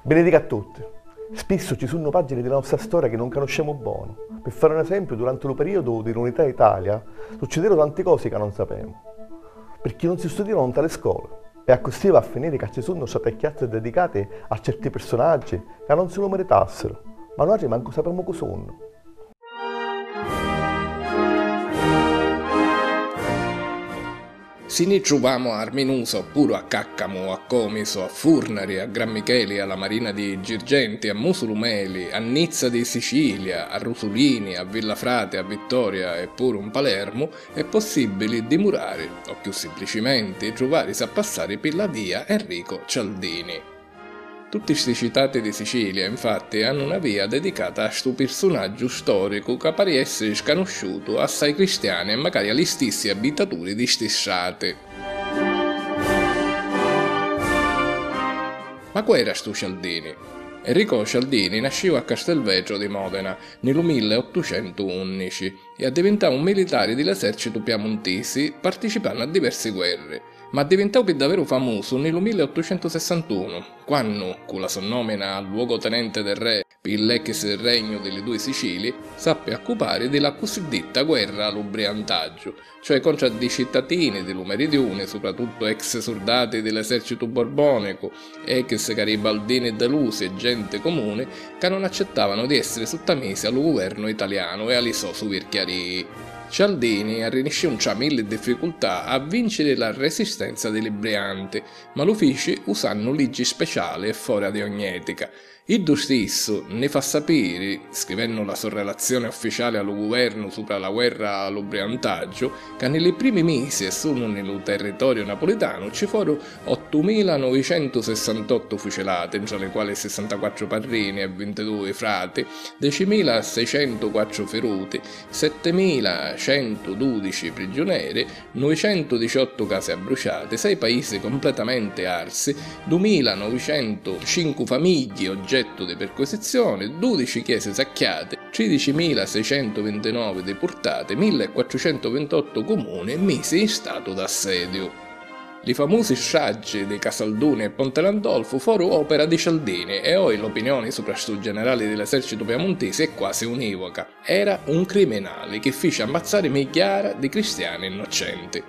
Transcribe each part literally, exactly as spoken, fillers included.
Benedica a tutti. Spissu ci sunnu pàggini di la nostra storia chi nun canuscemu bonu. Pi fari un esempiu, duranti lu perìodu di l'Unità d'Italia succidìru tanti cosi ca nun sapemu, pirchì nun si studiaru nta li scoli, e accussì va a finiri ca ci sunnu strati e chiazzi dedicati a certi pirsunaggi ca nun si lu miritàssiru, ma nuatri mancu sapemu cu sunnu. Si ni truvamu a Arminusa oppuru a Càccamu, a Comisu, a Furnari, a Gran Micheli, a la Marina di Girgenti, a Musulumeli, a Nizza di Sicilia, a Rusulini, a Villafrati, a Vittoria e puru 'n Palermu, è possìbbili dimurari, o cchiù simplicimenti, truvarisi a passari pi la via Enrico Cialdini. Tutti sti citati di Sicilia, infatti, hannu na via dedicata a stu pirsunaggiu stòricu ca pari èssiri scanusciutu assai cristiani e macari a li stissi abbitaturi di sti strati. Ma cu era stu Cialdini? Enrico Cialdini nascìu a Castelvetro di Mòdena nni lu milleottucentuunnici e addivintau un militari di l'esèrcitu piamuntisi, participannu a diversi guerri. Ma addivintau pi daveru famusu nni lu milleottucentusessantunu, quannu, cu la so nòmina a luogotenente del re pi l'ex Regnu di li Dui Sicilii, s'appi a occupari di la cussidditta Guerra a lu Briantaggiu, cioè contra ddi cittatini di lu Meridiuni, supratuttu ex surdati di l'esèrcitu borbònicu, ex garibaldini delusi e genti comuni ca non accettavanu di èssiri suttamisi a lu guvernu italianu e a li sò suvirchiarìi. Cialdini arriniscìu ntra milli difficultà a vìnciri la resistenza di li Brianti, ma lu fici usannu liggi speciali e fora di ogni ètica. Iddu stissu nni fa sapiri, scrivennu la so relazioni ufficiali a lu guvernu supra la guerra a lu Briantaggiu, ca nni li primi misi e sulu nni lu territoriu napulitanu ci foru ottumila novicentusessantottu fucilati, ntra li quali sessantaquattru parrini e vintidui frati, decimilaseicentuquattru firuti, settimilacentududici prigiuneri, novicentudiciottu casi abbruciati, sei paisi completamenti arsi, dumilanovicentucincu famigghi oggettu di pirquisizioni, dudici chiesi sacchiati, tridicimilaseicentuvintinove dipurtati, millequattrucentuvintiottu cumuni misi in statu d'assediu. Li famusi straggi di Casalduni e Ponte Landolfu foru opera di Cialdini e oi l'opinioni supra stu generali di l'esercitu piamuntisi è quasi univoca. Era un criminali chi fici ammazzari migghiara di cristiani innocenti.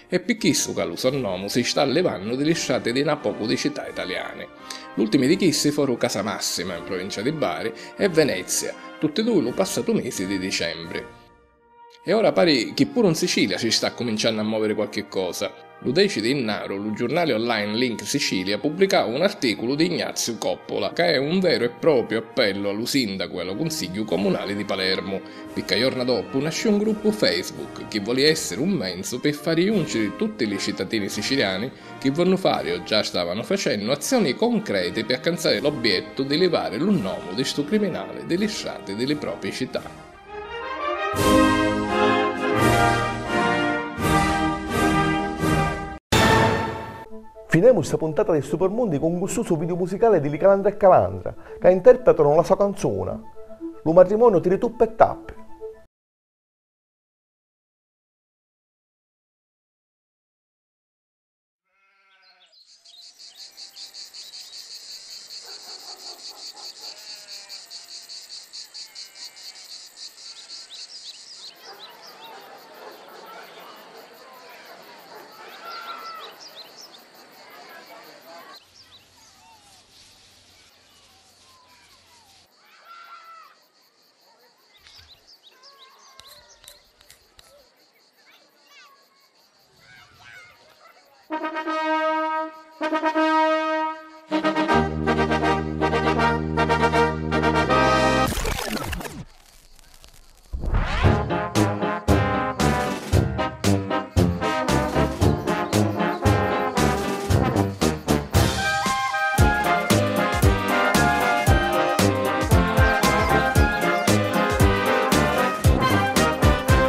È pi chissu ca lu so nomu si sta livannu di li strati di na pocu di cità italiani. L'ultimi di chissi foru Casamassima, in provincia di Bari, e Venezia, tutti dui lu passatu misi di dicembri. E ora pari chi puru 'n Sicilia si sta accuminciannu a mòviri qualchi cosa. Lu deci di innaru, lu giurnali online Link Sicilia pubblicau un artìculu di Ignaziu Coppola, ca è un veru e propiu appellu a lu sìndacu e a lu cunsigghiu comunali di Palermu, picca jorna doppu nascì un gruppu Facebook chi voli èssiri un menzu pi fari jùnciri tutti li citatini siciliani chi vonnu fari o già stavanu facennu azzioni concreti pi accanzari l'obbiettu di livari lu nomu di stu criminali di li strati di li propi cità. Finemu sta puntata di Supermundi cu un gustusu video musicali di li Calandra e Calandra, ca interpretanu la so canzuna, Lu matrimoniu ti rituppa e tappi.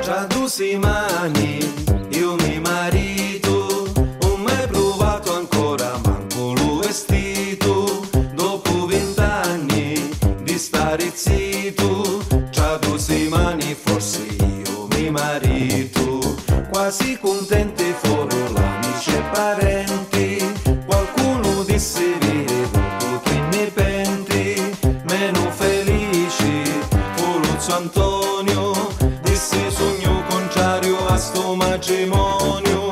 Tra du simani iu mi maritu, un m'hai pruvatu ancora mancu lu vestitu, dopu vint'anni di stari zitu, tra du simani forsi iu mi maritu. Quasi cuntenti foru l'amici e parenti, qualcunu dissi: "Viri dopu chi nni penti." Menu felici fu lu zu Antoniu, dissi: "Sugnu cuntrariu a stu matrimoniu."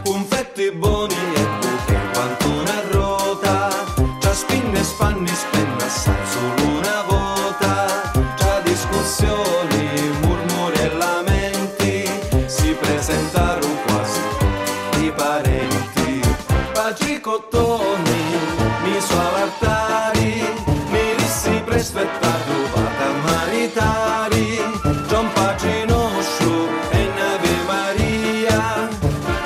Cunfetti boni e buchi quantu na rota, tra spinni e spanni spenni assai sulu na vota, tra discussioni, murmuri e lamenti, si presentaru quasi i parenti. Patri Cottoni misu a l'artari, mi dissi: "Presfettatu, vata a maritari." Tra un Patri Nostru e n'Ave Maria,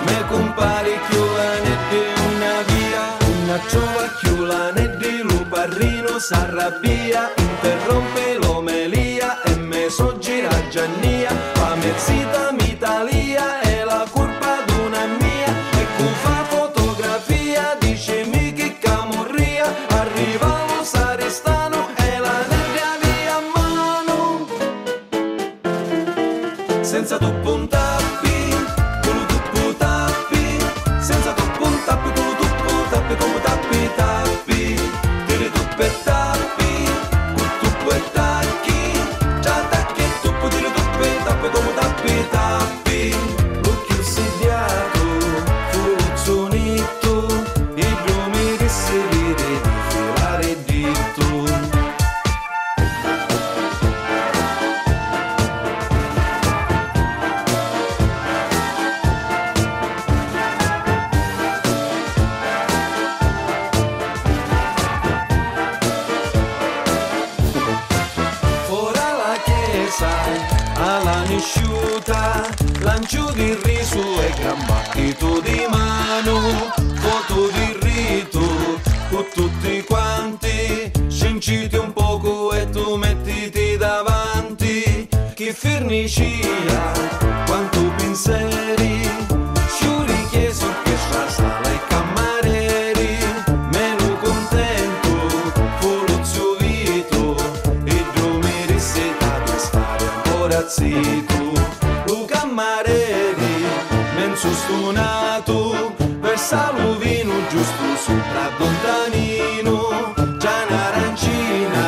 me cumpari cchiù laneddi nun n'avia, nun n'attrova cchiù laneddi, lu parrinu s'arrabbia, interrompi l'omelia e me soggira Giannia, fa me zita mi talia, è la curpa d'una mia, e cu fa fotografia, dicimi chi camurria, arriva lu saristanu e l'aneddi avia a manu. Senza tuppu 'n tappi, cu lu tuppu tappi, senza tuppu 'n tappi, cu lu tuppu tappi, comu tappi tappi, tiri tuppu e tappi, cu tuppu e tacchi, tra tacchi e tuppu, tiri tuppu e tappi, comu tappi tappi, lu cchiù sidiatu fu lu zu Nittu, iddu mi dissi: "Viri di filari dittu." Fora la chesa, a la nisciuta, lanciu di risu e gran battitu di manu, fotu di ritu cu tutti quanti, scinciti un pocu e tu mettiti davanti. Chi firnicia, quantu pinseri, sciuri, chiesa, orchestra, sala e cammareri, menu cuntentu fu lu zu Vitu, iddu mi dissi: "T'avi a stari ancora zitu." Lu cammareri, menzu stunatu, versa lu vinu giustu supra a Don Taninu, tra n'arancina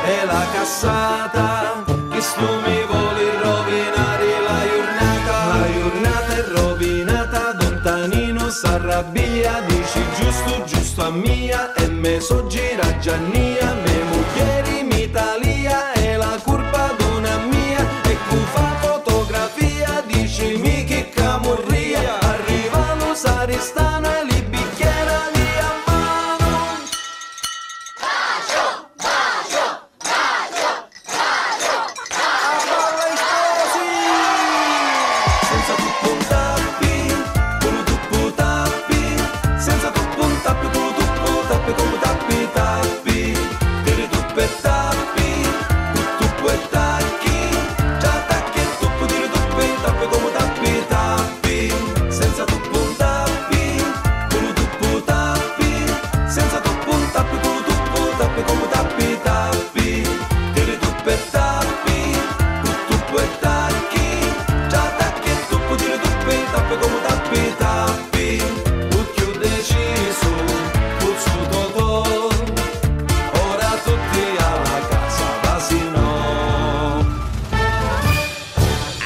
e la cassata, chistu mi voli rovinari la jurnata. La jurnata è rovinata, Don Taninu s'arrabbia, dici: "Giustu, giustu a mia, e me soggira Giannia, me mugghieri mi talia, è la curpa d'una mia, e cu fa fotografia, dicimi chi camurria." Arriva lu saristanu e li bicchieri avia a manu. Senza tuppu 'n tappi, cu lu tuppu tappi, senza tuppu 'n tappi, cu lu tuppu tappi, comu tappi tappi, tiri tuppu e tappi, cu tuppu e tacchi, tra tacchi e tuppu, tiri tuppu e tappi, comu tappi tappi, senza tuppu 'n tappi, cu lu tuppu tappi, senza tuppu 'n tappi, cu lu tuppu tappi, comu tappi tappi. Tiri tuppu e tappi, cu tuppu e tacchi, tra tacchi e tuppu, tiri tuppu e tappi, comu tappi tappi. U cchiù decisu fu zu Totò, ora tutti a la casa, va si no.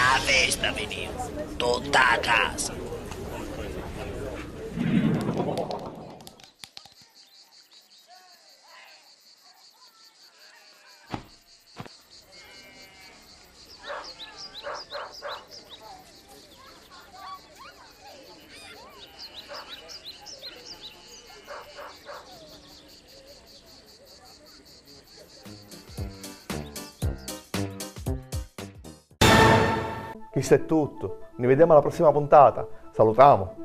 A festa finiu, tutta a casa. Chistu è tuttu. Ni videmu alla prossima puntata. Salutamu!